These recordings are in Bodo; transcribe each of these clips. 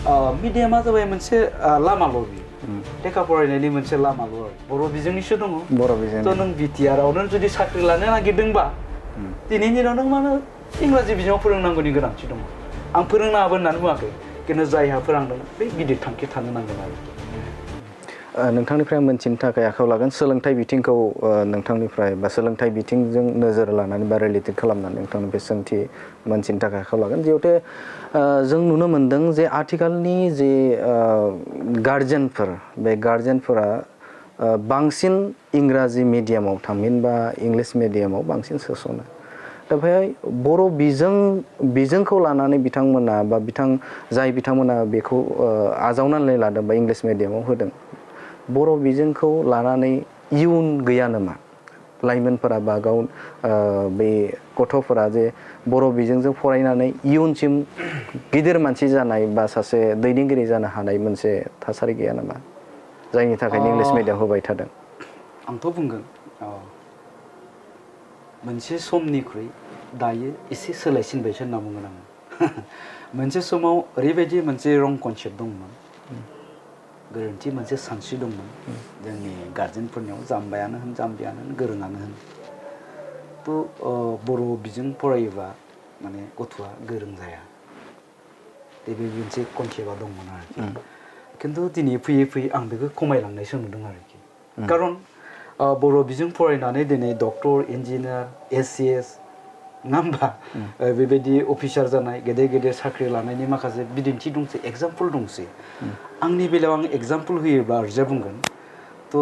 मिडियामा जाबाय मोनसे लामाल' बियो लेखा फरायनायनि मोनसे लामाल' आरो बर' बिजोंनिसो दङ बर' बिजों थ' नों बिटिआरआवनो जुदि साख्रि लानो नागिरदोंबा दिनैनि दिनाव नों मानो इंराजि बिजोङाव फोरोंनांगौनि गोनांथि दङ आं फोरोंनो हागोन होननानै बुङाखै खिन्थु जायहा फोरोंदों बे गिदिर थांखि थानो नांगोन आरो नोंथांनिफ्राय मोनथिनो थाखाय आखायाव लागोन सोलोंथाइ बिथिंखौ नोंथांनिफ्राय बा सोलोंथाइ बिथिंजों नोजोर लानानै बा रिलेटेड खालामनानै नोंथांनिफ्राय सोंथि मोनथिनो थाखाय आखायाव लागोन जिहेतु जों नुनो मोनदों जे आथिखालनि जे गार्जेनफोर बे गार्जेनफोरा बांसिन इंराजि मिडियामाव थामहिनबा इंलिश मिडियामाव बांसिन सोसनो दा बेहाय बर' बिजोंखौ लानानै बिथांमोना बा जाय बिथांमोना बेखौ आजावनानै लादों बा इंलिश मिडियामाव होदों बर' बिजोंखौ लानानै इयुन गैया नामा लाइमोनफोरा बा बे गथ'फोरा जे बर' बिजोंजों फरायनानै इयुनसिम गिदिर मानसि जानाय बा सासे दैदेनगिरि जानो हानाय मोनसे थासारि गैया नामा जायनि थाखायनो इंलिश मिडियाम होबाय थादों आंथ' बुंगोन मोनसे समनिख्रुइ दायो एसे सोलायसिनबायसो होनना बुंगोन आङो मोनसे समाव ओरैबायदि मोनसे रं कनसेप्ट दंमोन गोरोन्थि मोनसे सानस्रि दंमोन जोंनि गार्जेनफोरनियाव जाम्बायानो होन जाम्बियानो होन गोरोङानो होन थ' बर' बिजों फरायोबा माने गथ'आ गोरों जाया बे मोनसे कनसेप्टआ दंमोन आरोखि खिन्थु दिनै फैयै फैयै आं बेखौ खमायलांनायसो नुदों आरोखि खारन बर' बिजों फरायनानै दिनै डक्टर इन्जिनियार एसिएस नङा होमबा बेबायदि अफिसार जानाय गेदेर गेदेर साख्रि लानायनि माखासे बिदिन्थि दंसै एगजामपोल दंसै आंनि बेलायाव आं एगजामपोल होयोब्ला ओरैजा बुंगोन थ'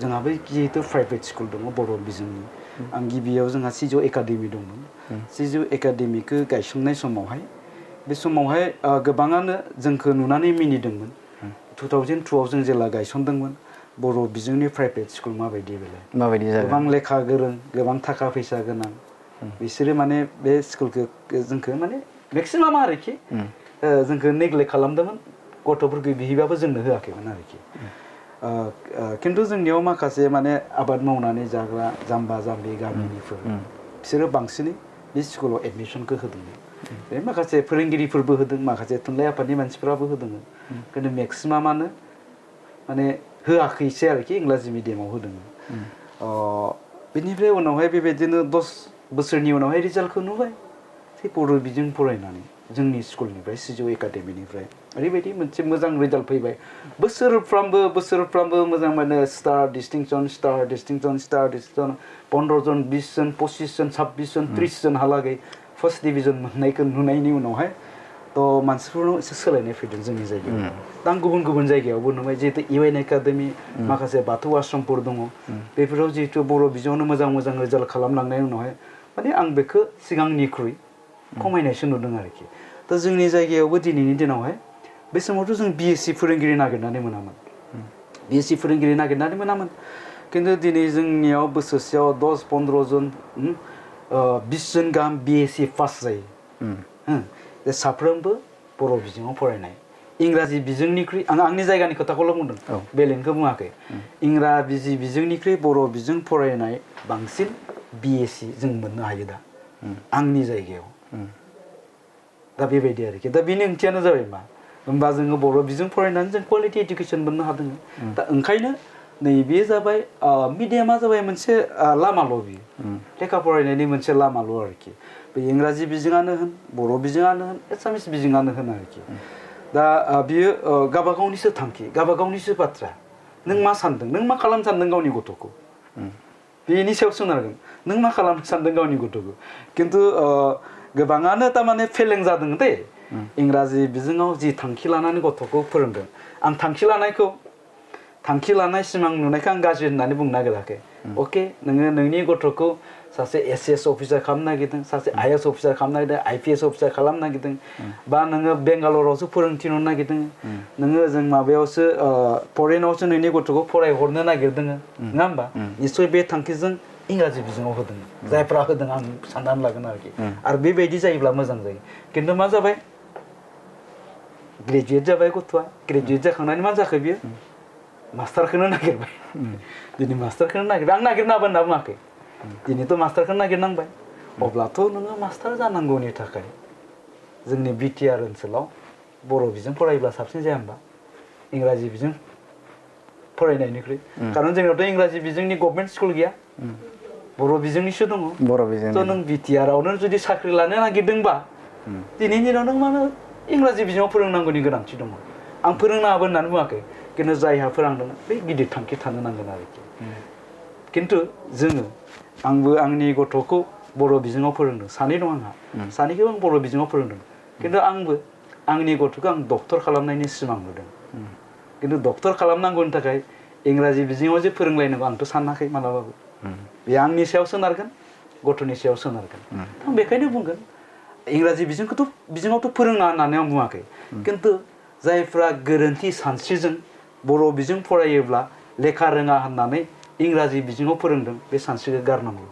जोंहाबो जिहेतु प्राइभेट स्कुल दङ बर' बिजोंनि आं गिबियाव जोंहा सिजौ एकाडेमि दंमोन सिजौ एकाडेमिखौ गायसननाय समावहाय बे समावहाय गोबाङानो जोंखौ नुनानै मिनिदोंमोन 2002आव जों जेला गायसनदोंमोन बर' बिजोंनि प्राइभेट स्कुल माबायदि बेलाय गोबां लेखा गोरों गोबां थाखा फैसा गोनां बिसोरो माने बे स्कुलखौ जोंखौ माने मेक्सिमाम आरोखि जोंखौ नेग्लेक्ट खालामदोंमोन गथ'फोरखौ बिहैबाबो जोंनो होआखैमोन आरोखि खिन्थु जोंनियाव माखासे माने आबाद मावनानै जाग्रा जाम्बा जाम्बि गामिनिफोर बिसोरो बांसिनै बे स्कुलाव एडमिसनखौ होदोंमोन बे माखासे फोरोंगिरिफोरबो होदों माखासे थुनलाइ आफादनि मानसिफ्राबो होदोंमोन खिन्थु मेक्सिमामानो माने होआखैसै आरोखि इंराजि मिडियामाव होदोंमोन बेनिफ्राय उनावहाय बेबायदिनो 10 बोसोरनि उनावहाय रिजाल्टखौ नुबाय बर' बिजों फरायनानै जोंनि स्कुलनिफ्राय सिजौ एकाडेमिनिफ्राय ओरैबायदि मोनसे मोजां रिजाल्ट फैबाय बोसोरफ्रामबो मोजां मोनो स्टार डिस्टिंसन 15 जन 20 जन 25 जन 26 जन 30 जनहालागै फार्स्ट डिभिजन मोननायखौ नुनायनि उनावहाय थ' मानसिफोरनाव एसे सोलायनाय फैदों जोंनि जायगायाव दा आं गुबुन जायगायावबो नुबाय जिहेतु इउएन एकाडेमि माखासे बाथौ आश्रमफोर दङ बेफोराव जिहेतु बर' बिजोङावनो मोजां रिजाल्ट खालामलांनायनि उनावहाय माने आं बेखौ सिगांनिख्रुइ खमायनायसो नुदों आरोखि दा जोंनि जायगायावबो दिनैनि दिनावहाय बे समावथ' जों बिएससि फोरोंगिरि नागिरनानै मोनामोन बिएससि फोरोंगिरि नागिरनानै मोनामोन खिन्थु दिनै जोंनियाव बोसोरसेयाव 10-15 जन 20 जन गाहाम बिएससि पास जायो साफ्रोमबो बर' बिजोङाव फरायनाय इंराजि बिजोंनिख्रुइ आं आंनि जायगानि खोथाखौल' बुंदों बेलेगखौ बुङाखै इंराजि बिजोंनिख्रुइ बर' बिजों फरायनाय बांसिन बिएससि जों मोननो हायो दा आंनि जायगायाव दा बेबायदि आरोखि दा बेनि ओंथियानो जाबाय मा होमबा जोङो बर' बिजों फरायनानै जों कुवालिटि इडुकेसन मोननो हादों दा ओंखायनो नैबे जाबाय मिडियामा जाबाय मोनसे लामाल' बियो लेखा फरायनायनि मोनसे लामाल' आरोखि बे इंराजि बिजोङानो होन बर' बिजोङानो होन एसामिस बिजोङानो होन आरोखि दा बियो गावबागावनिसो थांखि गावबागावनिसो बाथ्रा नों मा सानदों नों मा खालामनो सानदों गावनि गथ'खौ बेनि सायाव सोनारगोन नों मा खालामनो सानदों गावनि गथ'खौ खिन्थु गोबाङानो थारमाने फेलें जादों दे इंराजि बिजोङाव जि थांखि लानानै गथ'खौ फोरोंदों आं थांखि लानाय सिमां नुनायखौ आं गाज्रि होननानै बुंनो नागिराखै अके नोङो नोंनि गथ'खौ सासे एसएस अफिसार खालामनो नागिरदों सासे आइएस अफिसार खालामनो नागिरदों आइपिएस अफिसार खालामनो नागिरदों बा नोङो बेंगालरावसो फोरोंथिनो नागिरदों नोङो जों माबायावसो फरेनावसो नोंनि गथ'खौ फरायहरनो नागिरदों नङा होमबा निस्सय बे थांखिजों इंराजि बिजोङाव होदों जायफ्रा होदों आं साननानै लागोन आरोखि आरो बेबायदि जायोब्ला मोजां जायो खिन्थु मा जाबाय ग्रेजुवेट जाबाय गथ'आ ग्रेजुवेट जाखांनानै मा जाखो बियो मास्टारखौनो नागिरबाय दिनै मास्टारखौनो नागिरबाय आं नागिरनाबो होनना बुङाखै दिनैथ' मास्टारखौनो नागिरनांबाय अब्लाथ' नोङो मास्टार जानांगौनि थाखाय जोंनि बिटिआर ओनसोलाव बर' बिजों फरायोब्ला साबसिन जाया होमबा इंराजि बिजों फरायनायनिख्रुइ खारन जोंनावथ' इंराजि बिजोंनि गभर्नमेन्ट स्कुल गैया बर' बिजोंनिसो दङ बर' बिजों थ' नों बिटिआरआवनो जुदि साख्रि लानो नागिरदोंबा दिनैनि दिनाव नों मानो इंराजि बिजोङाव फोरोंनांगौनि गोनांथि दङ आं फोरोंनाङाबो होननानै बुङाखै खिन्थु जायहा फोरोंदों बे गिदिर थांखि थानो नांगोन आरोखि खिन्थु जोङो आंबो आंनि गथ'खौ बर' बिजोङाव फोरोंदों सानै दं आंहा सानैखौबो आं बर' बिजोङाव फोरोंदों खिन्थु आंबो आंनि गथ'खौ आं डक्टर खालामनायनि सिमां नुदों खिन्थु डक्टर खालामनांगौनि थाखाय इंराजि बिजोङाव जे फोरोंलायनांगौ आंथ' सानाखै मालाबाबो बे आंनि सायाव सोनारगोन गथ'नि सायाव सोनारगोन आं बेखायनो बुंगोन इंराजि बिजोङावथ' फोरोंना होननानै आं बुङाखै खिन्थु जायफ्रा गोरोन्थि सानस्रिजों बर' बिजों फरायोब्ला लेखा रोङा होननानै इंराजि बिजोङाव फोरोंदों बे सानस्रिखौ गारनांगौ